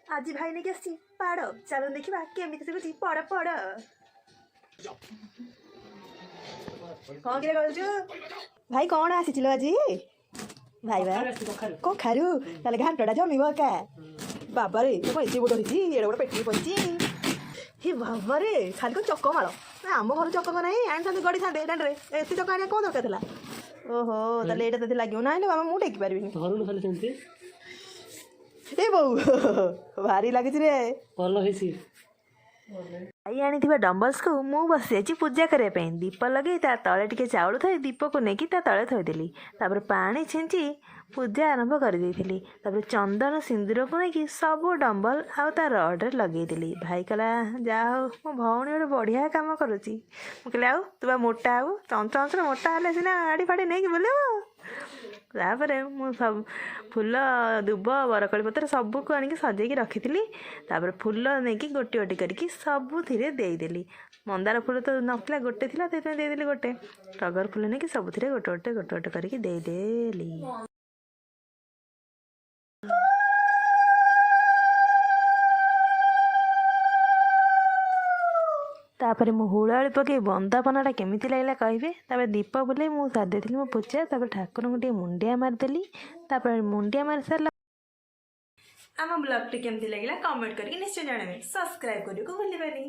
ଆଜି ଭାଇ ନେଇକି ଆସିଛି ପାଡ଼। ଚାଲନ୍ତୁ ଦେଖିବା କେମିତି ଶିଖୁଛି ପଡ଼ ପଡ଼। କଣ କିରେ କହୁଛୁ ଭାଇ? କଣ ଆସିছিল ଆଜି ଭାଇ? ବା କଖାରୁ। ତାହେଲେ ଘାଣ୍ଟଟା ଜମିବ ଏକା। ବାବାରେ, ଏ କଣ ଏତେ ବଡ଼ ହେଇଛି! ଏଡ଼େ ବଡ଼ ପେଟି ପଡ଼ିଛି। ହେ ବାବାରେ, ଖାଲି କଣ ଚକ ମାଳ ନା? ଆମ ଘର ଚକ ନାହିଁ, ଆଣିଥାନ୍ତେ ଗଡ଼ିଥାନ୍ତେ ଦାଣ୍ଡରେ। ଏତେ ଚକ ଆଣିବା କଣ ଦରକାର ଥିଲା? ଓହୋ, ତାହେଲେ ଏଇଟା ତତେ ଲାଗିବ ନା? ବାବା, ମୁଁ ଟେକି ପାରିବିନି। ଧରୁନୁ ଖାଲି ସେମିତି। ଏ ବୋଉ, ଭାରି ଲାଗୁଛି ରେ। ଭଲ ହେଇଛି। ଭାଇ ଆଣିଥିବା ଡମ୍ବଲ୍ସକୁ ମୁଁ ବସିଯାଇଛି ପୂଜା କରିବା ପାଇଁ। ଦୀପ ଲଗେଇ ତା ତଳେ ଟିକେ ଚାଉଳ ଥୋଇ ଦୀପକୁ ନେଇକି ତା ତଳେ ଥୋଇଦେଲି। ତାପରେ ପାଣି ଛିଞ୍ଚି ପୂଜା ଆରମ୍ଭ କରିଦେଇଥିଲି। ତାପରେ ଚନ୍ଦନ ସିନ୍ଦୁରକୁ ନେଇକି ସବୁ ଡମ୍ବଲ ଆଉ ତା ରଡ଼ରେ ଲଗେଇଦେଲି। ଭାଇ କହିଲା, ଯାହା ହଉ, ମୋ ଭଉଣୀ ଗୋଟେ ବଢ଼ିଆ କାମ କରୁଛି। ମୁଁ କହିଲି, ଆଉ ତୁ ବା ମୋଟା ହବୁ। ଚଞ୍ଚ ମୋଟା ହେଲେ ସିନା ଗାଡ଼ି ଫାଡ଼ି ନେଇକି ବୁଲିବ। ତାପରେ ମୁଁ ସବୁ ଫୁଲ, ଦୁବ, ବରକୋଳି ପତ୍ର ସବୁକୁ ଆଣିକି ସଜେଇକି ରଖିଥିଲି। ତାପରେ ଫୁଲ ନେଇକି ଗୋଟି ଗୋଟି କରିକି ସବୁଥିରେ ଦେଇଦେଲି। ମନ୍ଦାର ଫୁଲ ତ ନଥିଲା, ଗୋଟେ ଥିଲା, ସେଥିପାଇଁ ଦେଇଦେଲି ଗୋଟେ। ଟଗର ଫୁଲ ନେଇକି ସବୁଥିରେ ଗୋଟେ ଗୋଟେ ଗୋଟେ ଗୋଟେ କରିକି ଦେଇଦେଲି। ତାପରେ ମୁଁ ହୁଳହୁଳି ପକେଇ ବନ୍ଦାପନାଟା କେମିତି ଲାଗିଲା କହିବେ। ତାପରେ ଦୀପ ବୁଲେଇ ମୁଁ ସାରି ଦେଇଥିଲି ମୋ ପୂଜା। ତାପରେ ଠାକୁରଙ୍କୁ ଟିକେ ମୁଣ୍ଡିଆ ମାରିଦେଲି। ତାପରେ ମୁଣ୍ଡିଆ ମାରି ସାରିଲା। ଆମ ବ୍ଲଗ୍ଟି କେମିତି ଲାଗିଲା କମେଣ୍ଟ କରିକି ନିଶ୍ଚୟ ଜଣାଇବେ। ସବସ୍କ୍ରାଇବ୍ କରିବାକୁ ଭୁଲିବେନି।